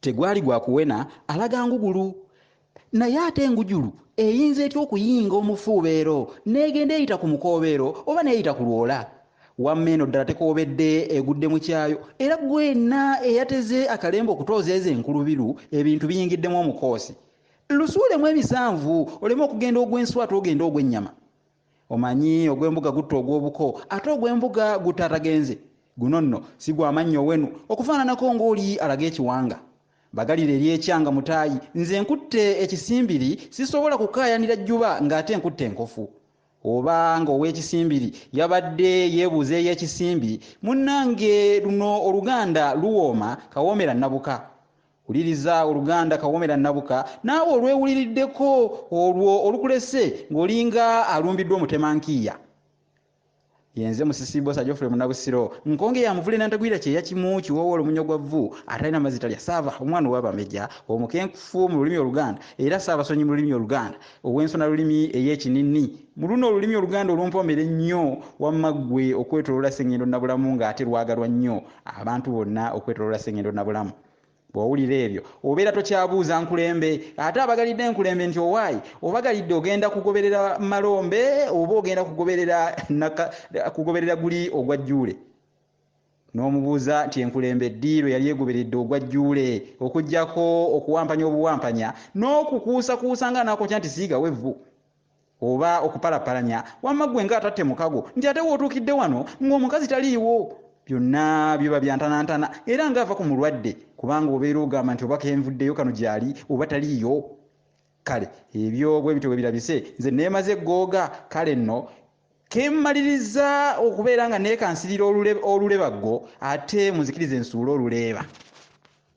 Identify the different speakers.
Speaker 1: Tegwali gwa kuwena alaga ngugulu. Naye ate engujulu eyinza etya okuyinga omufuubeero n'egenda eyita ku mukoobeero oba n'eyita ku lwola? Wamma eno ddala tekoobedde egudde mu kyayo era gwenna eyateze akalembe okutooza ezo enkulubiru ebintu biyingiddemu omukoosi. Lusuulemu emisanvu oleme okugenda ogw'enswa ate ogende ogw'ennyama. Omanyi ogw'embuga gutta ogw'obuko ate ogw'embuga gutta atagenze. Guno nno si gwa mannyo wenu okufaananako ng'oli alaga ekiwanga. Bagalira ery'ekyanga mutaayi nze nkutte ekisimbiri sisobola kukaayanira jjuba ng'ate nkutte enkofu. Oba ng'ow'ekisimbiri yabadde yeebuuza ey'ekisimbi munnange luno Oluganda luwooma kawoomera nnabuka. Wuliriza Oluganda kawoomera nnabuka naawe olwewuliriddeko olwo olukulese ng'olinga alumbiddwa omutemankiiya. Yenze Musisi Bbosa Geoffrey Munnabusiro, Nkonge ya Muvule Nantagwira Kyeya Kimu Kiwoowo Lumunyo gwa Vvu atalina mazzi talya Ssaava omwana ow'Abambeja omukenkufu mu lulimi Oluganda era Ssaabasonyi mu lulimi Oluganda ow'ensonalulimi ey'ekininni mu luno olulimi Oluganda olumpoomera ennyo wamma ggwe okwetoloola Ssengendo Nabulamu ng'ate lwagalwa nnyo abantu bonna okwetoloola Ssengendo Nabulamu. Bw'owulira ebyo obeera tokyabuuza nkulembe ate abagalidde enkulembe nti owaayi obagalidde ogenda kugoberera malombe oba ogenda kugoberera kugoberera guli ogwa jjuule n'omubuuza nti enkulembe ddi lwe yali egoberedde ogwa jjuule okuggyako okuwampanya obuwampanya n'okukuusakuusa nga anaakokya nti siigawo evvu oba okupalapalanya wamma ggwe nga atatte mukago nti ate w'otuukidde wano ng'omukazi taliiwo byonna biba bya ntanantana era ng'ava ku mulwadde kubanga obeera ogamba nti oba kenvuddeyo kano gyali oba taliiyo kale ebyo bwe bityo bwe birabise nze neemaze eggooga kale nno kemmaliriza okubeera nga neekansirira olulebaggo ate muzikirize nsuule oluleeba.